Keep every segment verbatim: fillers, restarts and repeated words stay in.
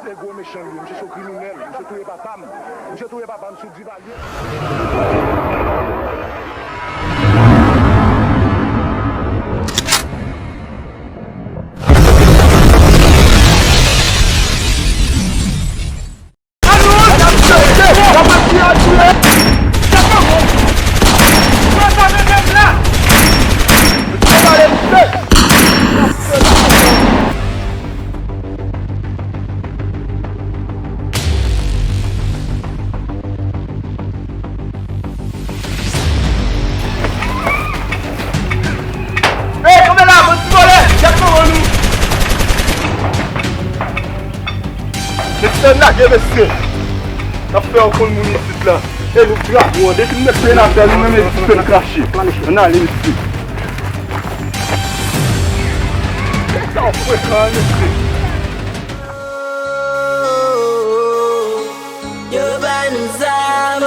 Se gwo mechan li ye, misye se yon kriminèl, misye touye papa m, misye touye papa m sou Divalye. Ey, kanpe la, bandi vòlè! Y ap pran nou! Mesye, lage mesye! N ap fè yon konn moun isit la. E nou dragon an, depi n met pye n atè, nou menm e dife n krache. Ann ale mesye. Sa w frekan an, mesye. Yo ba nou zam,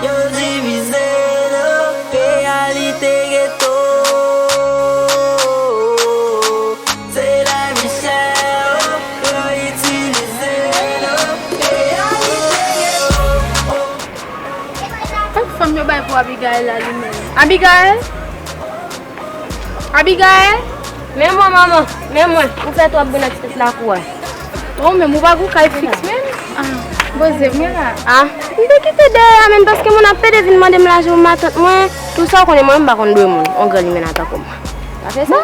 yo divize nou, reyalite geto. Se lavi chè, yo itilize nou, reyalite geto. Tank fanm yo bay pou Abigail la li menm. Abigail? Abigail? Men mwen, manman, men mwen. Ou fè twòp bri nan ti tèt lakou a. Oh, men ou pa gon kay fiks menm? Ah, poze m la. Ah, m te kite dèyè a, men paske moun ap pede vin mande m lajan pou matant mwen. Tou sa w konnen mwen, m pa konn dwe moun. On gran limenna tankou mwen. Pa fè sa.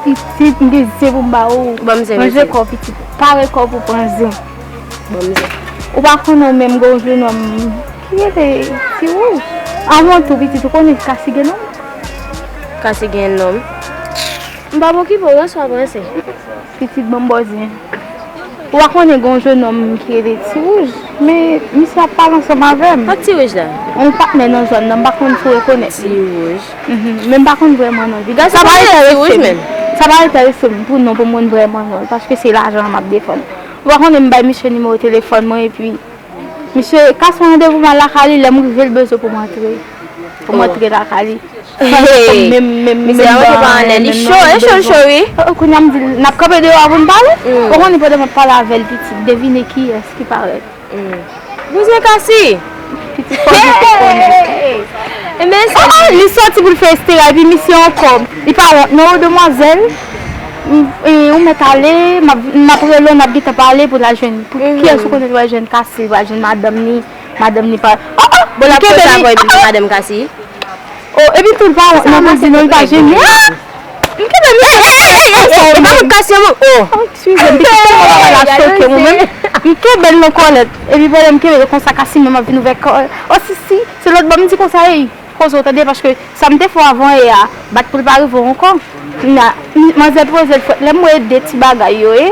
Pitit, m gen zen pou m ba ou. Ban m zen, mesye. Ranje kò w, pitit. Pare kò w pou pran zen. Ban m zen. Ou pa konnen w menm gen yon jennonm ki rele Ti Wouj. Avan tou, pitit, ou konnen Kasi gen nonm? Kasi gen nonm. M p ap okipe w, ranse w ap ranse. Pitit, ban m ba w zen. Ou pa konnen gen yon jennonm ki rele Ti Wouj, men misye ap pale ansanm avè m. Ak Ti Wouj la? Yon patnè nan zòn nan, m pa konn si w rekonèt li. Ti Wouj. Mhm. Men m pa konn vrèman non li. Gad sa pa enterese m. Sa pa enterese m pou non, pou m konn vrèman non l, paske se lajan an m ap defann. Ou pa konnen m bay misye nimewo telefòn mwen, epi misye kase yon randevou m al lakay li, lè m rive l bezwen pou m antre. Pou m antre lakay li. Misye a rantre pa anlè, li cho, e cho, li cho, wi. Oh, kounye a m di l, n ap kanpe deyò a pou n pale. Ou konnen pandan m ap pale avè l, pitit, devine kiyès ki parèt. Bouzen Kasi! Pitit, fò nou te konnen. Enben, se li soti pou l fè estera, epi misye ankò, li pa wont non, demwazèl. M, e, ou mèt ale, m ap, m ap rele w, n ap gentan pale pou l al jwenn. Pou kiyès ou konnen l pral jwenn Kasi, l pral jwenn madanm ni, madanm ni pa. Oh, oh! Bon, l ap fè sa ankò, epi li madanm Kasi. Oh, epi tou l pa wont non pou l di non, li pa jwenn li. Ah! M kenbe misye. Ey, ey, ey, ey, ey, ey, pa wont Kasi, non. Oh. Oh, eskize m, pitit, tèlman bagay la choke m, ou menm. M kenbe l nan kòlèt. Epi pandan m kenbe l konsa, Kasi menm ap vin ouvè kò l. Oh, Sisi, se lòt bò m di konsa, ey, poze w tande, paske sa m te fè w avan yè a, bat pou l pa rive w ankò. Kounye a, manzè poze l frèt, lè m wè de ti bagay yo, e.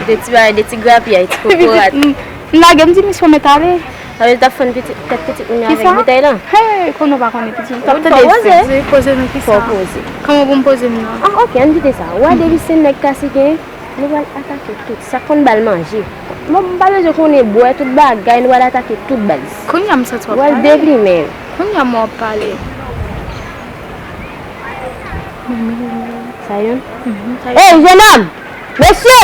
De ti bagay, de ti grapyay, ti kokorat. M, m lage, m di misye w mèt ale. Sa vle di l t ap fann pitit, tèt pitit moun nan avèk boutèy lan? Hey, konnen w pa konnen pitit, ou t ap tande sa. Poze. Poze nan kisa? Fò w poze. Kòman pou m poze m nan? Ah, ok, ann kite sa. Ou wè depi se nèg Kasi gen, nou pral atake tout. Sa k konn ba l manje. Bon, m pa bezwen konnen bwè tout bagay, nou pral atake tout baz. Kounye a m santi w ap pale. Ou pral deplimen. Kounye a m wè w ap pale. Sa youn? Mhm, sa youn. Ey, jennonm! Mesye!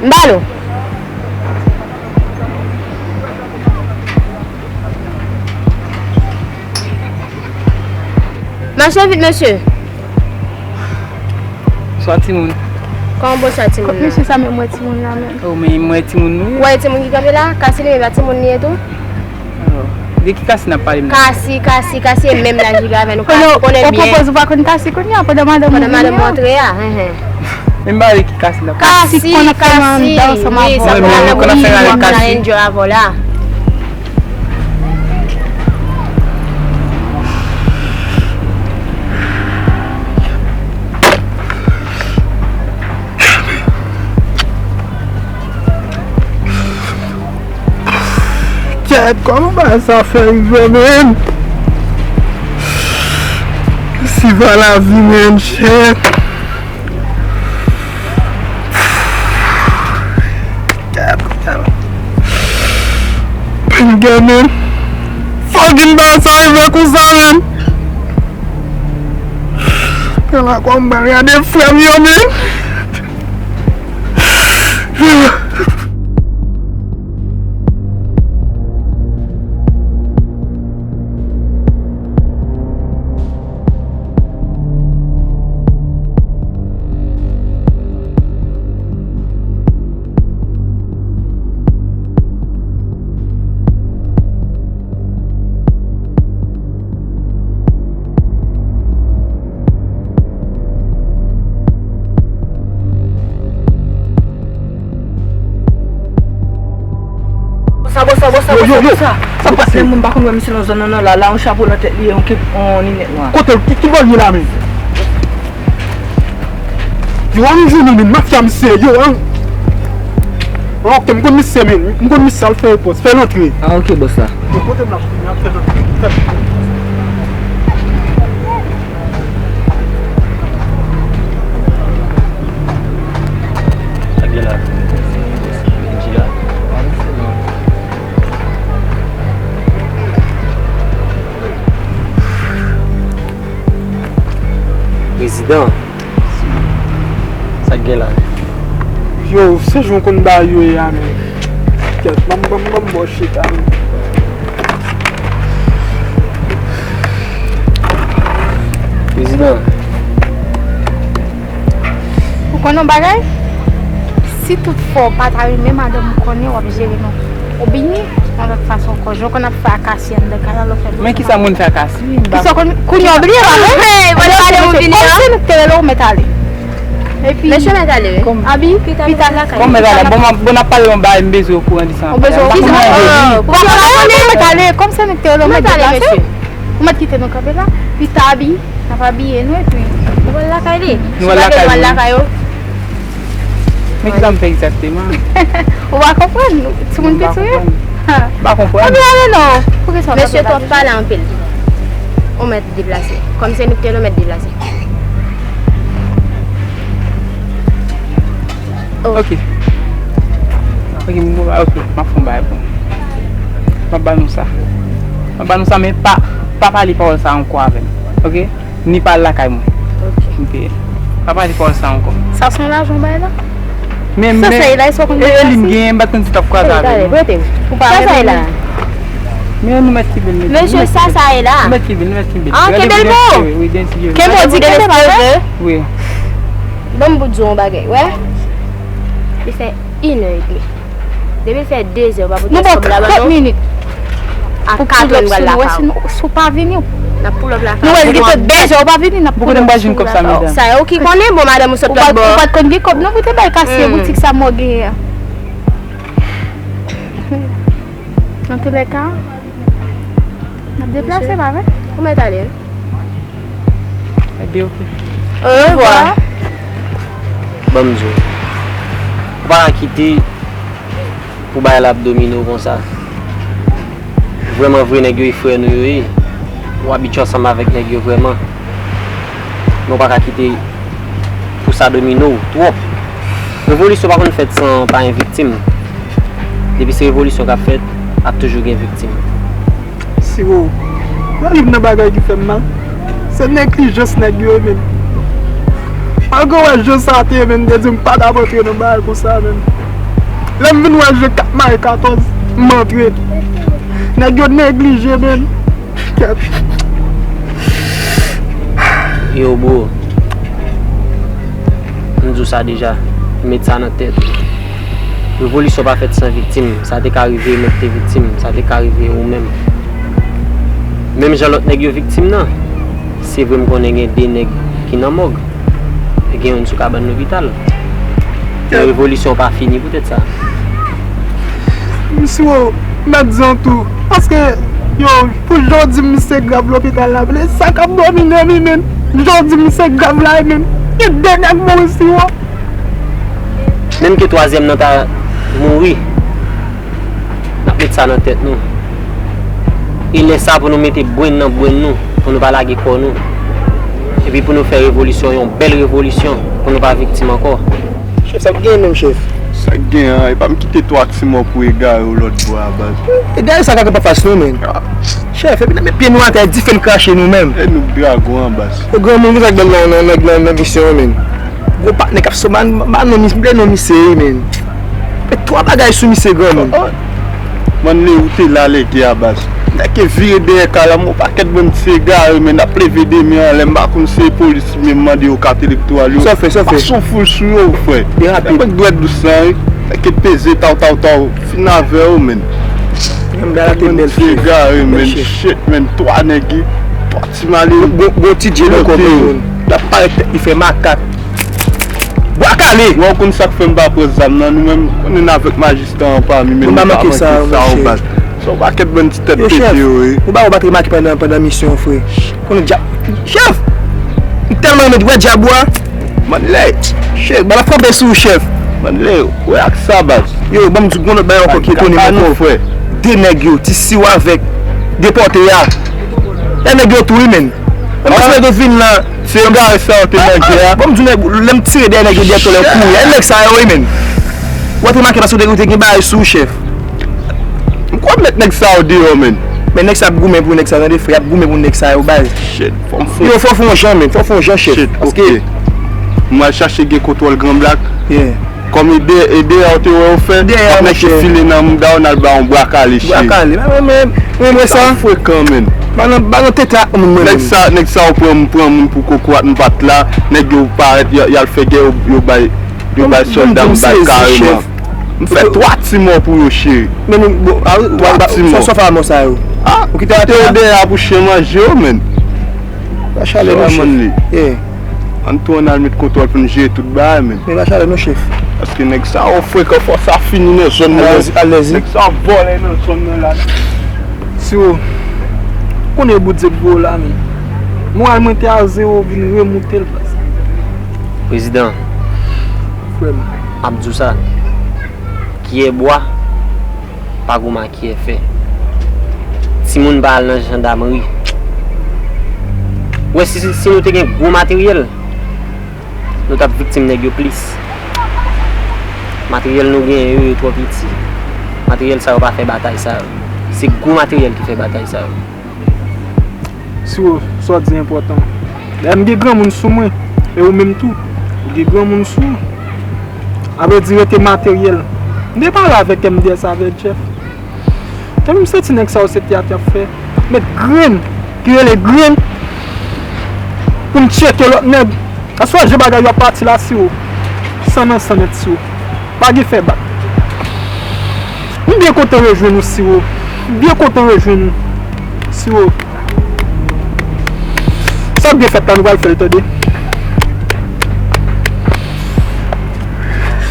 M ba nou. Mache vit, mesye. Bonswa, timoun. Kòman bonswa, timoun nan? Kot mesye sa menm wè timoun la menm? Oh, men m wè timoun wi. Ou wè timoun ki kanpe la? Kasi li menm pa timoun li ye tou? Oh, de ki Kasi n ap pale menm? Kasi, Kasi, Kasi e menm laj li gen avè nou. Kasi, ou konnen l byen. Ou pwopozè ou pa konn Kasi kounye a pandan madanm ou vini an. Pandan madanm ou antre a, hen, hen. Men m pa wè ki Kasi n ap pale. Kasi, Kasi, wi, sa pral nan bouyi, mwen konn ap fè rale Kasi. Enjoy avè w la. Kèt, kòman bagay sa fè rive menm? Siva lavi menm, kèt. Kèt, kèt. Penge menm. Fucking bagay sa rive konsa menm. Pran la kòm m pral gade frè m yo menm. Bòs la, bòs la, bòs la, bòs la. Sa k pase? Lè moun pa konn wè misye nan zòn nan, nan la, la, yon chapo nan tèt li, yon kep, yon linèt nwa. Kote l? Ki, ki bò l ye la menm? Yo, an nou jounen, men mafya misye, yo, an. Ok, m konn misye, men. M konn misye, al fè repons. Fè l antre. Ah, ok, bòs la. Yo, kote m la, m ap fè l antre. Sa gen la? Di la. Prezidan, sa k gen la? Yo, se jan w konn bagay yo ye a, men. Kèt, ban m, ban m, ban m ba w chita, men. Prezidan. Ou konn yon bagay? Si tout fwa w pa ta renmen madanm ou konnen w ap jere nou. Ou bini yon lòt fason ankò. Jan w konn ap fè akasye anndan kay la, lè w fè. Men kisa moun fè akasye? Kisa w konn, kounye a w bliye, pa vre? Hey, bon, pale moun vini an. Kòmsi nou te rele w mèt ale. Epi mesye mèt ale, wi. Abi, pita lakay. Bon, mèt ale, bon, bon, n ap pale yon bagay, m bezwen okouran de sa. Ou bezwen okouran? Kisa? Ou pa konnen mèt ale, kòmsi nou te rele w mèt deplase. Ou mèt kite nou kanpe la. Pita, Abi. N ap abiye nou epi nou pral lakay li. Nou pral lakay li. Lakay yo. Men kisa m fè egzakteman? Ou pa konprann? Timoun piti ou ye? M pa konprann. Ann ale non. Poukisa w pa pale? Mesye twòp pale anpil. Ou mèt deplase. Kòm se nou ki te nou mèt deplase. Oh. Ok. Ok, m, ok, m ap fè yon bagay pou nou. M ap ba nou sa. M ap ba nou sa, men pa, pa pale pawòl sa ankò avè m. Ok? Ni pa al lakay mwen. Ok. Ok. Pa pale pawòl sa ankò. Sa se yon lajan w bay la? Men, men, e, e li m genyen, m pa t konn si t ap kwaze avè m. Rete, rete. Ou pa rete la. Men nou mèt kenbe l, mesye. Mesye, sa, sa e la. Nou mèt kenbe l, nou mèt kenbe l. Ah, kenbe l bon. Wi, gen ti jere. Kenbe l, di kenbe l, pa vre? Wi. Ban m pou di w yon bagay, wè. Li fè inè edmi. Depi l fè dezè, w pa pote kòb la ban nou. Nou ba w trant minit pou pull up sou nou, wè, si nou, si w pa vini, n ap pull up lakay ou. Nou wè, li gen tan dezè, w pa vini, n ap pull up sou nou lakay ou. Sa yo ki konnen, bon, madanm ou sot lòt bò. Ou pa t konn gen kòb non pou te bay kasye boutik sa mò genyen an. Antoulèka, n ap deplase, pa vre? Ou mèt ale, wi. Ebyen, ok. Orevwa. Ban m di w, ou pa ka kite pou bagay la ap domine w konsa. Vrèman vre, nèg yo e frè nou yo ye. Ou abitye ansanm avèk nèg yo vrèman. Men w pa ka kite pou sa domine w twòp. Revolisyon pa konn fèt san pa gen viktim. Depi se revolisyon k ap fèt, ap toujou gen viktim. Siwo, mwen rive nan bagay ki fè m mal. Se neglijans nèg yo ye, men. Malgre w wè jan sa te ye, men, m te di m pa t ap antre nan bagay konsa, men. Lè m vin wè jan k ap mare katòz, m antre. Nèg yo neglije, men. Kèt. Yo, bro. M di w sa deja. Met sa nan tèt ou. Revolisyon pa fèt san viktim. Sa te ka rive mwen ki te viktim. Sa te ka rive ou menm. Menm jan lòt nèg yo viktim nan. Se vre m konnen gen de nèg ki nan mòg. E gen youn sou kabann lopital. Men revolisyon pa fini poutèt sa. Misye, w mèt di an tou. Paske, yo, pou jan w di m misye grav lopital la, men sa k ap domine m, men. Jan w di m misye grav la, men. Gen de nèg mouri, siwo. Menm ke twazyèm nan ta mouri, n ap met sa nan tèt nou. E lè sa pou nou mete brenn nan brenn nou, pou nou pa lage kò nou. Epi pou nou fè revolisyon, yon bèl revolisyon, pou nou pa viktim ankò. Chèf, sa k genyen menm, chèf? Sa k genyen an, epa m kite twa ti mò pou egare w lòt bò a, baz. Egare sa ka pa fas non, men. Ah. Chèf, epi nan met pye nou atè, dife n krache nou menm. E nou k dragon an, baz. E granmoun, sa k bèl nan, nan, nan, nan, nan misyon an, men. Gwo patnè k ap sòm, m pa non, m pa non misye, men. Met twa bagay sou misye, granmoun. Oh, oh. Manlè, ou te la lè gè a, baz. Nèg ke vire dèyè kay la, men yon pakèt bann ti egare, men n ap leve de men anlè, m pa konn si se polis, men m mande yo kat elektoral yo. Sa w fè, sa w fè? Pase yon foul sou yo, frè. Byen rapid. Nèg dwèt dous lan, wi. Nèg ke peze, taw, taw, taw. Fin avè yo, men. Bann ti egare, men. Shit, men. Twa nèg, twa ti malere. Bon, bon, bon ti djèl ankò, granmoun. L ap parèt tèt li fè makak. Bwa kale! Wè, w konn sa k fè m pa pran zam nan, nou menm, konnen n avèk majistra an pami, men nou pa manke sa, yo, baz. Se yon pakèt bann ti tèt pete yo ye. Ou pa wè w pa t remake pandan, pandan misyon, frè. Konnen dya-, chèf! M tèlman renmen wè dyab ou a. Manlè, chèf, ba la frape sou ou, chèf. Manlè, wè ak sa, baz. Yo, ban m di w gon lòt bagay ankò ki etone m ankò. De nèg yo, ti siw avèk depòte a. E nèg yo tou, wi, menn. Mwen panse nèg yo vin la. Se egare sa yo te nan gè a. Bon, m di nèg, lè m tire dèyè nèg yo dèyè tòlè yo kouri. E nèg sa yo, wi, menn. Ou pa t remake paske ou te, ou te gen bagay sou ou, chèf. M kwè m met nèg sa yo deyò, menn. Men nèg sa ap goumen pou nèg sa, tande, frè, y ap goumen pou nèg sa yo, baz. Shit, fò m fè. Yo, fò fè yon jan, menn, fò fè yon jan, chèf. Shit, paske ok. M al chache gen kontwòl Gran Blak. Yeah. Kòm ede, ede a ou te wè yo fè, dèyè a, nèg ki file nan mouda yo, n al ba yon bwa kale, cheri. Bwa kale, mwen, mwen, mwen, mwen sa. Sa frekan, menn. Ba nan, ba nan tete ak moun, mwen, nèg sa, nèg sa yo pran, pran moun pou kokorat, m pa t la, nèg yo parèt, y, y al fè gè, yo, yo bay, yo bay sòlda m bay kareman. M fè twa ti mò pou yo, cheri. Men nou, bon, a, twa ti mò. Sa, sa fè mò sa yo. Ah, ou kite atè a? Te yo dèyè a pou chen manje yo, menn. Ba chalè, non, chèf. Ann tou ann al met kontwòl pou n jere tout bagay, menn. Men ba chalè, non, chèf. Paske nèg sa yo frekan, fò sa fini nan zòn nan. Alèzi, alèzi. Nèg sa yo vòlè nan zòn nan la. Siwo, konnen bout zèb vre w la, menn. Moral mwen te a zewo, vin remoute l, baz. Prezidan. Frè m. M ap di w sa. Kiyè bwa pa goumen ak kiyè fè. Timoun pa al nan jandamri. Wè, si, si, si nou te gen gwo materyèl, nou t ap viktim nèg yo plis. Materyèl nou genyen yo, yo twò piti. Materyèl sa yo pa fè batay sa yo. Se gwo materyèl ki fè batay sa yo. Siwo, sa w di enpòtan. Dayè, m gen granmoun sou mwen, e ou menm tou, ou gen granmoun sou ou. Avrèdi, rete materyèl. M te pale avèk M D S, avèk Jeff. Tankou m santi nèg sa yo se teyat y ap fè. Met grenn, ki rele grenn, pou n tcheke lòt nèg. Aswè, jan bagay yo ap pati la, Siwo. San nan san nèt, Siwo. Pa gen fè bak. M byen kontan rejwenn ou, Siwo. M byen kontan rejwenn ou, Siwo. Sa k byen fèt la, nou pral fè l, tande.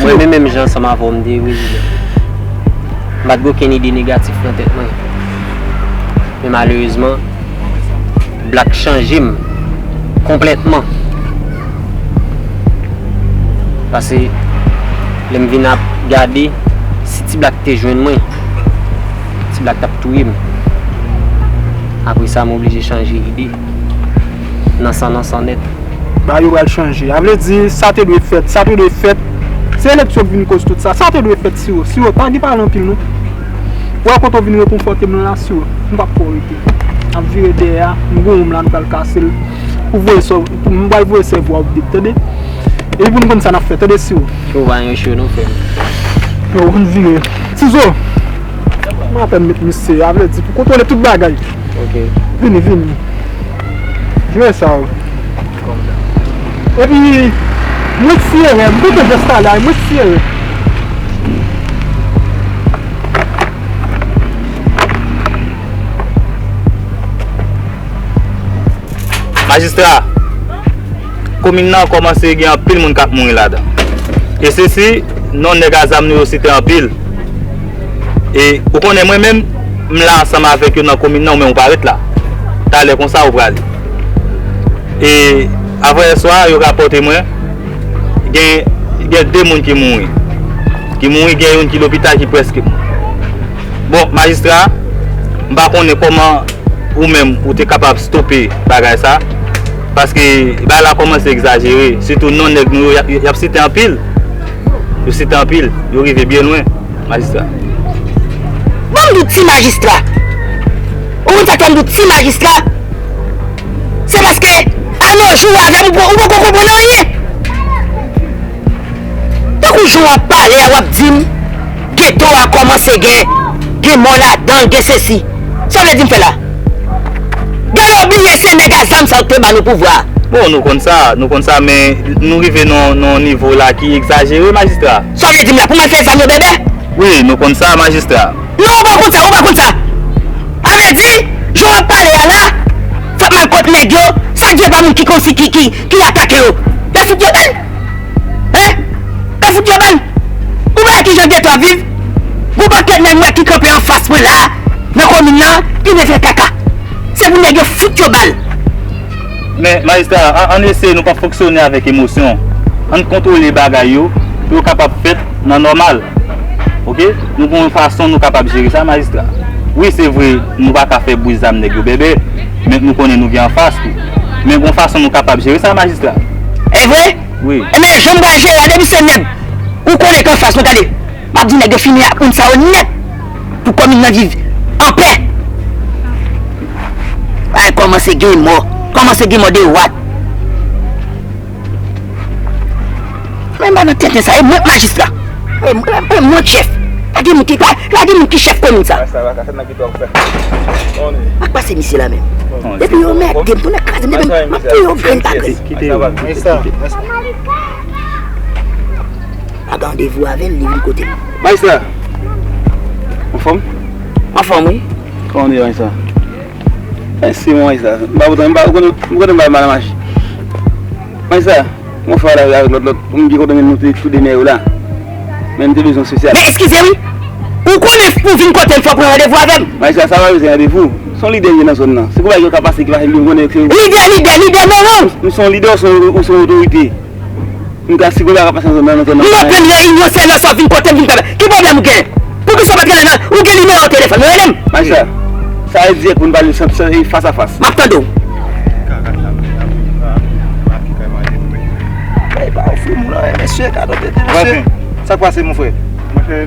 Mwen menm, menm jan ansanm avè w, m te ye prezidan. M pa t gen okenn ide negatif nan tèt mwen. Men malerezman, Black chanje m konplètman. Paske lè m vin ap gade, si Ti Black te jwenn mwen, Ti Black t ap touye m. Apre sa, m oblije chanje ide. Nan san, nan san nèt. Bagay yo pral chanje. A vle di, sa te dwe fèt, sa te dwe fèt. Se eleksyon k vin koz tout sa. Sa te dwe fèt, Siwo. Siwo, pa gen pale anpil, non. Ou wè kote w vin rekonfòte m nan la, Siwo. M p ap fè w rete. N ap vire dèyè a, m gon wonm la, nou pral kase l. Pou voye sè, pou, m pral voye sèvo a update, tande? Epi pou n konn sa n ap fè, tande, Siwo. Ou pa yon cho, non, frè m. Yo, ou konn vire. Sizo! Mwen apèn met misye, a vle di, pou kontwole tout bagay. Ok. Vini, vini. Jwe sa, wi. Epi, mwen tire, mwen te jis talè, mwen tire. Majistra, komin nan kòmanse gen anpil moun k ap mouri ladan. E se si non nèg a zam nou yo site anpil. E ou konnen mwen menm, m la ansanm avèk yo nan komin nan, ou menm ou pa ret la. Talè konsa ou prale. E avanyèswa, yo rapòte mwen, gen, gen de moun ki mouri. Ki mouri, gen youn ki lopital ki prèske mouri. Bon, majistra, m pa konnen kòman ou menm ou te kapab stope bagay sa, paske bagay la kòmanse egzajere, sitou non nèg nou yo, y ap, y ap site anpil, yo site anpil, yo rive byen lwen, majistra. Ban m di w ti majistra. Ou konn sa k fè m di w ti majistra? Se paske a no jou avè m, ou poko konprann anyen. Tankou jan w ap pale a, w ap di m, geto a kòmanse gen, gen mò ladan l, gen sesi. Sa w vle di m fè la? Genlè w bliye se nèg a zam sa yo k te ba nou pouvwa a. Bon, nou konn sa, nou konn sa, men nou rive nan, nan yon nivo la ki egzajere, majistra. Sa w vle di m la, pou m al fè zam yo bèbè? Wi, nou konn sa, majistra. Non, ou pa konn sa, ou pa konn sa. A vle di, jan w ap pale a la, fòk m al kot nèg yo, sa k di yo pa moun ki konsi ki, ki, ki atake yo. Pèsip yo bèl? Hein? Yo fout yo bal. Ou pa wè kijan geto a viv? Gon pakèt nèg m wè ki kanpe anfas mwen la a, nan komin nan, ki vle fè kaka. Se pou nèg yo fout yo bal. Men, majistra, an, ann eseye nou pa fonksyone avèk emosyon. Ann kontwole bagay yo pou yo kapab fèt nan nòmal. Oke? Nou gon yon fason nou kapab jere sa, majistra. Wi, se vre, nou pa ka fè bri zam nèg yo bèbè, men nou konnen nou gen anfas tou. Men gon fason nou kapab jere sa, majistra. E vre? Wi. Ebyen, jan m pral jere a, depi se nèg ou konnen k anfas mwen, gade, m ap di nèg yo fini ak moun sa yo nèt pou komin nan viv anpè. Ay, kòmanse gen mò, kòmanse gen mò de wat. Men m pa nan tenten sa, e mwen k majistra. E mwen, e mwen k chèf. Pa gen moun ki pa, pa gen moun ki chèf komin sa. Sa k pase misye la menm? Depi yo mède m, tounen kraze m, depi m ap touye yo grenn pa grenn. Kite yo. Pa gen randevou avè l, li vin kote m. Majistra, anfòm? Anfòm, wi. Kòman w ye, majistra? Mèsi, majistra. M pa kontan, m pa, ou konnen, ou konnen m pa mal mache. Majistra, mwen fè pale avèk lòt, lòt, pou m byen konnen nou te tou de nèg yo la. Men m te bezwen sosyal. Men eskize wi. Ou konnen pou vin kote m fò w pran randevou avè m. Majistra, sa pa bezwen randevou. Se yon lidè m ye nan zòn nan. Si gon bagay yo ka pase ki pase, m konnen ke... Lidè, lidè, lidè, non, non. M se yon lidè, ou se yon, ou se yon otorite. M ka, si gon bagay ka pase nan zòn nan, nan zòn nan. M pa pran reyinyon, se lè sa w vin kote m vin pale. Ki pwoblèm ou gen? Poukisa w pa t rele nan, ou gen nimewo telefòn ou, rele m. Majistra, sa e dirèk pou n pale san, san, e, fas a fas. M ap tande w. Ey, pa ofri moun anyen, mesye, gade tete, mesye. Vwazen, sa k pase, mon frè? Monchè,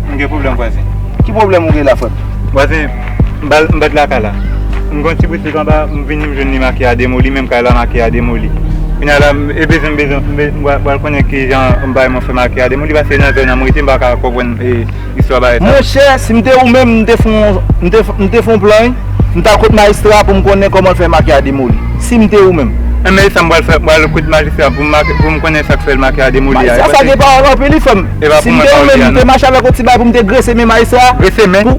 m gen pwoblèm, vwazen. Ki pwoblèm ou gen la, frè m? Vwazen, m pa, m pa t lakay la. M gen yon ti boutik anba, m vini, m jwenn li make a demoli, menm kay la make a demoli. Kounye a la, m, e bezwen, m bezwen, m be-, m pral, pral konnen kijan m bay mwen fè make a demoli, paske nan zòn nan m rete, m pa ka konprann, e, istwa bagay sa. Monchè, si m te ou menm, m te fè yon, m te, m te fè yon plan, wi. M ta al kot majistra pou m konnen kòman l fè make a demoli. Si m te ou menm. Enben, e sa m pral fè, m pral kot majistra pou m make, pou m konnen sa k fè l make a demoli a. Majistra, sa gen pawòl anpil, wi, frè m. Si m te ou menm, m te mache avèk yon ti bagay pou m te grese men majistra. Grese men?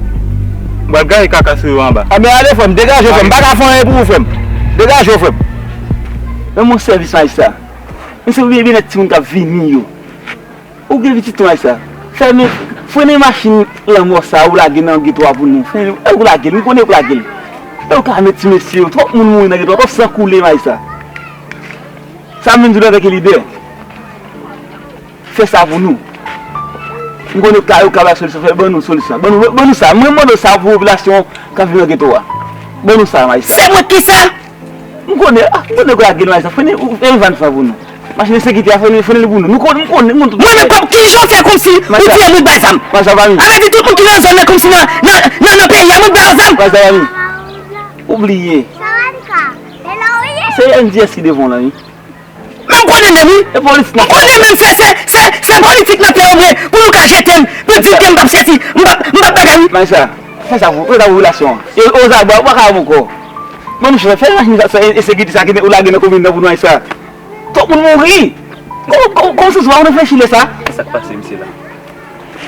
M pral gaye kaka sou yo anba. Enben, ale, frè m, degaje w, frè m. M pa ka fè anyen pou ou, frè m. Degaje w, frè m. Rann mwen sèvis, majistra. Men se pou byen, byennèt timoun k ap vini yo. Ou gen pitit ou, majistra. Fèmen, frennen machin lanmò sa ou lage nan geto a pou nou. Frennen, e ou lage l, m konnen ou lage l. E ou ka met ti mesye yo, twòp moun mouri nan geto a, twòp san koule, majistra. Sa m vin di w antanke lidè. Fè sa pou nou. M konnen ou ka, ou ka bay solisyon, fè ban nou solisyon. Ban nou, ban nou sa. Mwen mande w sa pou popilasyon k ap viv nan geto a. Ban nou sa, majistra. Se mwen ki sa? M konnen, ah, m konnen w lage l, majistra. Frennen, ou, e van sa pou nou. Machin ensekirite a, frennen, frennen li pou nou. Nou konnen, m konnen, m konnen tout. Mwen menm kòm, kijan w fè kòmsi ou di e mwen k bay zam? Majistra, pa vin. Sa vle di tout moun ki nan zòn nan kòmsi nan, nan, nan, nan peyi a, mwen k ba yo zam? Majistra, pa vin. Ou bliye. Se M D S ki devan w la, wi. Men m konnen menm, wi. E polis nan. M konnen menm, se, se, se, se politik nan fè yo vre, pou nou ka jete m, pou di ke m p ap sèti, m p ap, m p ap bagay, wi. Majistra, fè sa pou, fè sa pou popilasyon an. E, o zabwa, ou pa ka ap ankò. Ban nou chans, fè machin sa, sa, e, ensekirite sa ki ou lage nan komin nan pou nou, majistra. Twòp moun mouri. Kò-, kò-, kòman santi w ap reflechi lè sa? Sa k pase, mesye la?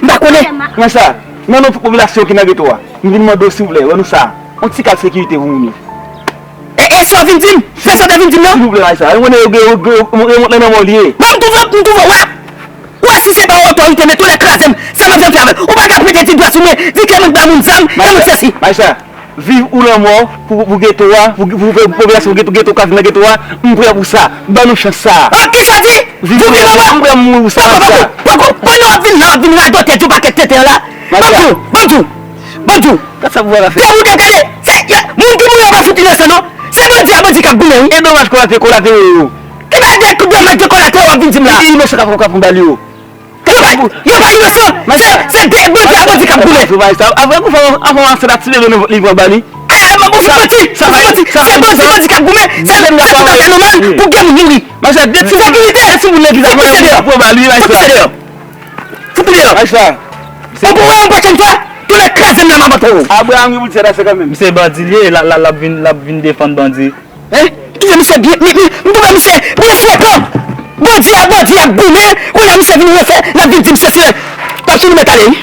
M pa konnen. Kòman sa? Nan non tout popilasyon ki nan geto a, m vin mande w silvouplè, ban nou sa. Yon ti kad sekirite pou moun yo. E, e sa w vin di m? Se sa w te vin di m nan? Silvouplè, majistra. Ou konnen yo, yo, yo, yo, yo mont nan mò l ye. Bon, m twouve, m twouve w a. Ou wè si se pa otorite, men tonnè kraze m. Sa m ap janm fè avè l. Ou pa ka pote ti dwèt sou mwen, di ke mwen k ba moun zam, e mwen k sesi. Majistra, viv ou lanmò pou, pou geto a, pou, pou, pou popilasyon geto, geto k ap viv nan geto a, m prè pou sa. Ban nou chans sa. Ah, kisa w di? Viv ou lanmò? M prè mouri pou sa, majistra. Poko, poko, poko. Pandan w ap vin la, w ap vin radote di yon pakèt tenten la. Majistra. Ban m di w, ban m di w, ban m di w. Gad sa pou w ap fè. Demoun k ap gade, se, moun ki mouri yo pa fout inosan non. Se bandi a bandi k ap goumen, wi. E domaj kolate-, kolatero yo. Ki bagay de domaj de kolatero w ap vin di m la? Ki inosan k ap, k ap pran bal yo? Yo pa, yo pa inosan. Se, se de, bandi a bandi k ap goumen. Apre kou fè, apre yon ansent ak ti bebe nan vant li pran bal li. Ah, men ou fout manti. Ou fout manti. Se bandi, bandi k ap goumen. Se, se tout afè nòmal pou gen moun mouri. Sekirite. Fout pise deyò. Fout pise deyò. Fout li deyò. Majistra. Ou pou wè yon pwochèn fwa, tonnè kraze m nan maman toro. Abraham gen pou l di sa kanmenm. Misye bandi l ye, l a, l a, l ap vin, l ap vin defann bandi. Hein? Touye misye byen, mi, mi, m touye misye byen frekan. Bandi a, bandi ap goumen, kounye a misye vin refè, l ap vin di m sesi. L ap sou nou mèt ale, wi.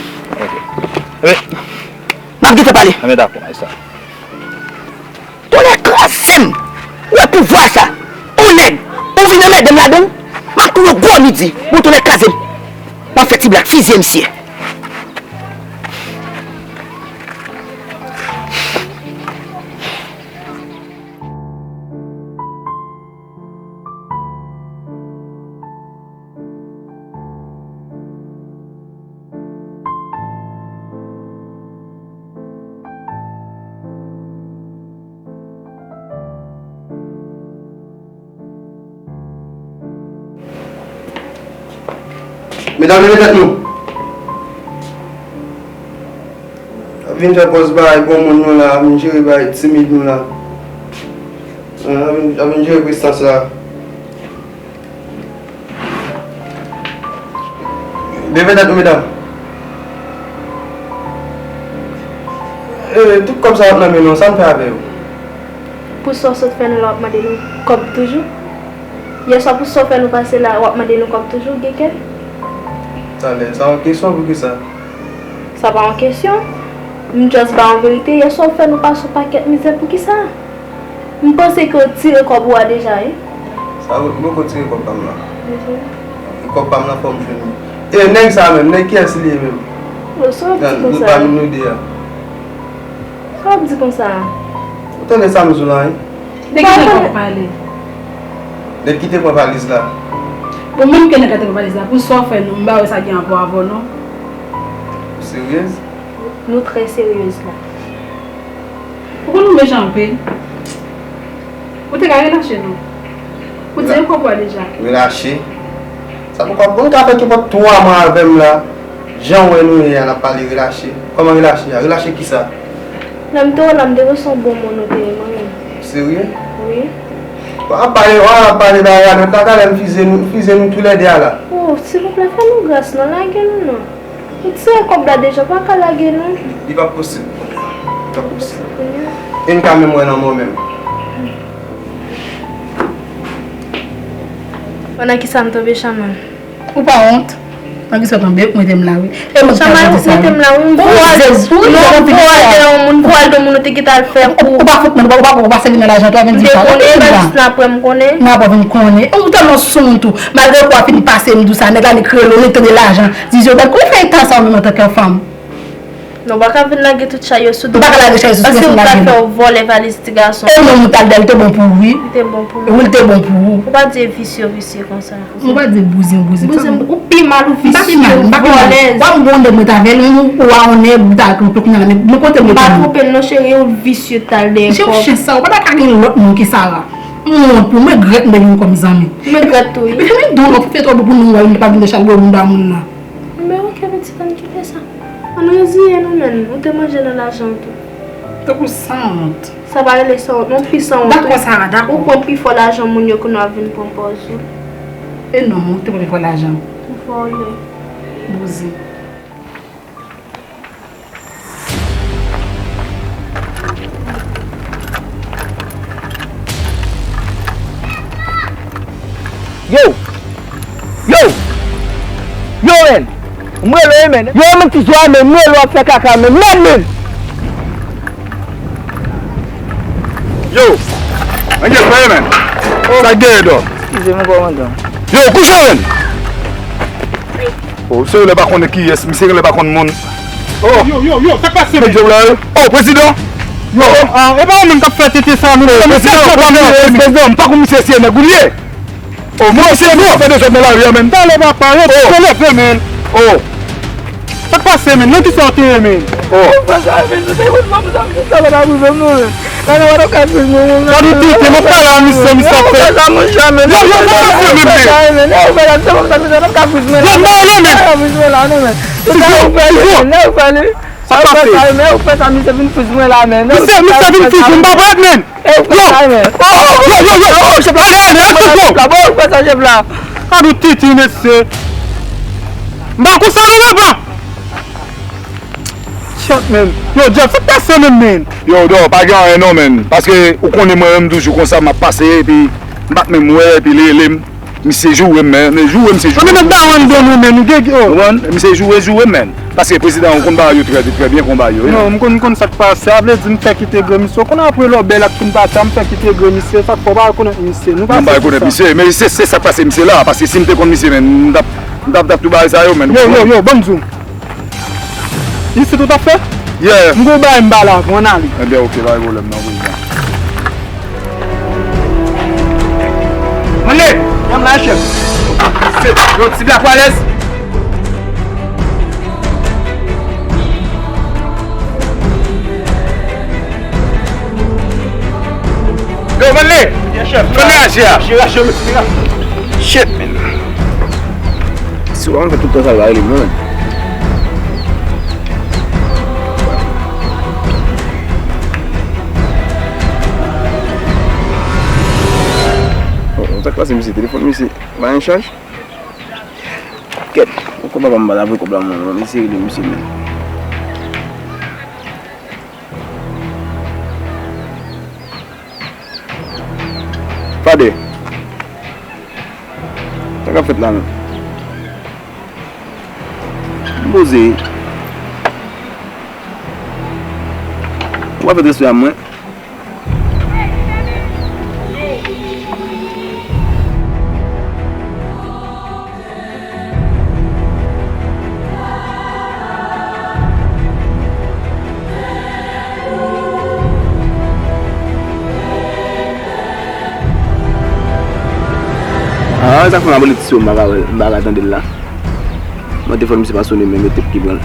Wi. M ap gentan pale. Anben dakò, majistra. Tonnè kraze m! Ou wè pouvwa sa? Ou nèg, ou vin anmède m ladan l? M ap touye w gwo midi. Bon, tonnè kraze m. W ap fè ti blag, fizye misye. Medam, leve tèt nou. Ap vin fè pòz bay bon moun nou la, ap vin jere bay timid nou la. Ap vin, ap vin jere prestans la. Leve tèt nou, medam. E, tout kòb sa yo nan men nou, sa n fè avè yo? Pou sa w sot fè nou la, w ap mande nou kòb toujou? Yèswa pou sa w fè nou pase la, w ap mande nou kòb toujou, gen kè? Talè, sa yon kesyon poukisa? Sa pa yon kesyon. M just ba w verite, yèswa w fè nou pase yon pakèt mizè poukisa? M panse ke w tire kòb ou a deja, wi. Sa, m poko tire kòb pa m nan. Kòb pa m nan fò m jwenn li. E nèg sa menm, nèg kiyès li ye menm? Yo, sa w ap di konsa? Nan, nou pa nou de a. Sa w ap di konsa? Ou tande sa m di w la, wi? De ki nèg w ap pale? Nèg ki te pran valiz la. Bon, menm ke nèg la te pran valiz la, pou sa w fè nou, m pa wè sa gen rapò avè w, non. Ou seryez? Nou trè seryez la. Ou konn nou mechan anpil. Ou te ka relache nou. Ou di kòb ou a deja. Relache? Sa poko ap bon, ka fè kenpòt twa mwa avè m la. Jan w wè nou ye a, n ap pale relache. Kòman relache a? Relache kisa? Lè m te wè w la, m te panse se yon bon moun ou te ye, mwen menm. Serye? Wi. W ap pale, w ap pale bagay la, men talè m fize nou, fize nou toulède a la. Oh, silvouplè, fè nou gras non, lage nou non. Ou tire kòb la deja, pa ka lage non. Li, li p ap posib. Li p ap posib. E m ka menm wè nan mwen menm. Nan kisa m tonbe, Shaman? Ou pa wont? Nan kisa w tonbe? Ou mete m la, wi. E mwen ki ta chante sa, wi. Shaman, ou mete m la, wi. M vwal, non, m vwal dèyè yon moun, m vwal dèyè yon moun, ou te gentan al fè kou. Ou pa fout mwen, ou pa, ou pa, ou pa sèvi nan lajan, tou, a vin di m sa. M te konnen, epi m pa vin konnen. Ou tèlman sonn tou. Malgre kou a fin pase, m di w sa, nèg la li kreye w, li tande lajan. Di yo, gad, kòman w fè eta sa ou menm antanke yon fanm? Non, w pa ka vin lage tout chay yo sou do m. Ou pa ka lage chay yo sou do m. Paske ou t al fè w vòlè valiz ti gason. E non, ou t al dèyè l, li te bon pou ou, wi. Li te bon pou mwen. Wi, li te bon pou ou. Ou pa di visye, visye konsa. Ou pa di bouzin, bouzin. Bouzin, ou pi mal, ou visye, ou vòlèz. M pa pi mal, m pa pi mal. W ap gon nèg mwen t avè l, ou a yon nèg, ou ta konplo kounye a la, men mwen kote m rete. M pa twonpe l non, cheri, ou visye t al dèyè kòb. Chen sa, ou pa ta ka gen lòt moun ke Sara. M wont pou mwen, regrèt m te gen w kòm zanmi. M regrèt tou, wi. Epi, men don, w ap fè twòp pou nou, w pa vin de chalbè moun ba moun nan. Men oke, pitit, ann kite sa. Ann reziye nou, menn. Ou te manje nan lajan w tou. Tankou sanwont. Sa pa rele sanwont, non, pi sanwont. Dakò, Sara, dakò. Ou pran pi fò lajan moun yo kounye a w ap vin pran pòz ou. E non, ou te pran pi fò lajan. Ou vòlè. Bouzin. Yo! Yo! Yo, menn! M rele w, menn! Yo, menn, ti zwa, menn! M rele w ap fè kaka, menn! Mèd, menn! Yo! Ann gen fè, menn! Sa k genyen, dò? Eskize m, kòmandan. Yo, kouche w, menn! Oh, misye genlè pa konnen kiyès, misye genlè pa konn moun. Oh. Yo, yo, yo, sa k pase, men? Djòb la, yo. Oh, prezidan. Yo, ah, e pa ou menm k ap fè tete sa, menm. Oh, prezidan, prezidan, prezidan, m pa konn misye si e nèg ou li ye. Oh, mwen, misye nou ap fè dezòd nan lari a, menn. Talè, papa, yo, yo, leve, menn. Oh. Sa k pase, menn? Nan kisa w te ye, menn? Oh. Ou fè sa, menn, nou te konn fanm sa, menn, sa pa ka rive m, non, menn. Gade w ap ka fè mwen, mwen. Gade w tete, m ap pale a misye, misye ap fè. Yo, yo, sa k pase menm, men? Yo, m pa ale, men. Sa k pase? Sa k pase? Ou fè sa, misye vin fiz mwen la, men. Misye, misye vin fiz mwen, m pa prèt, men. Yo, yo, yo, yo. Gade w tete, mesye. M pa konsa, non, papa. Chat, menn. Yo, Jeff, sa k pase menm, menn? Yo, dò, pa gen anyen non, menn. Paske ou konnen mwen menm toujou konsa, m ap pase, epi m pa t menm wè, epi li rele m. Misye joure m, menn. Joure m, misye joure m. Mwen menm dawan do nou, menn. Ou gen, oh. Konprann? Misye joure, joure m, menn. Paske prezidan, ou konn bagay yo trè, trè byen, konn bagay yo, wi. Non, m konn, m konn sa k pase. Sa vle di, m fè kite grenn misye. Ou konn apre lòbèy la k fin pase a, m fè kite grenn misye. Sa k fè w pa rekonèt misye. Nou pa rekonèt misye. Men se, se sa k pase misye la. Paske si m te konn misye, menn, m t ap M t ap, t ap tou bagay sa yo, men. Yo, yo, yo, ban m di w. Isit ou t ap fè? Yeah. M gon bagay m ba la, pou ann ale. Ebyen, oke, pa gen pwoblèm, non, prezidan. Mande! Yon la, chèf. Yon ti blak alèz. Yo, Manley! Yes, chef. Manley aji a. Shit, man. Si w ap fè tout tan sa, l va rele m, non, man. Oh, oh, sa k pase, misye? Telefòn misye pa an chaj? Kèt, poko papa m pa ta voye kòb la, mwen, mwen eseye rele misye menm. Fadè, sa k ap fèt la menm? M poze. Ou pa fè transfè a mwen? Ah, sa fè m ap rele ti sè m, m pa ka wè l, m pa ka tande l la. Mwen telefòn misye pa sonnen menm, yo te ki pran l.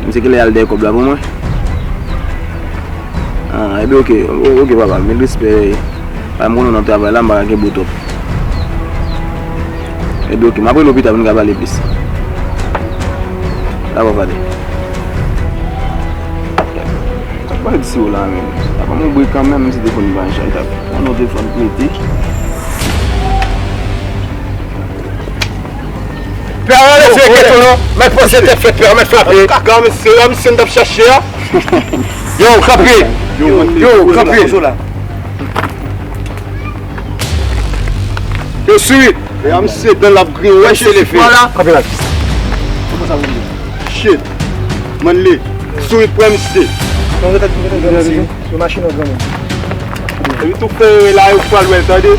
Misye genlè al dèyè kòb la pou mwen. Ah, ebyen, oke, o-, oke, papa, mil respè. Papa, m konnen w nan travay la, m pa ka gen bo twòp. Ebyen, oke, m ap rele w pita pou n ka pale plis. Dakò, fadè. Sa k pral di si w la, menm? Sa pa m oubli kanmenm, menm si telefòn pa an chaj, ta pran yon telefòn pou mete. Pè a, rete kèt ou non. Mèt pase tèt fèt, pè a, mèt frape. Kaka, mesye, a misye n t ap chache a. Yo, kanpe. Yo, kanpe. Yo, swivi. E a misye dan l ap griyen, wè se le fe. Kanpe la. Kòman sa, Manley? Shit. Manley, swivi, pran misye. Non, rete, rete, rete, rete. Yo machin nan granmoun. Epi tou fè la, yo pral wè l, tande.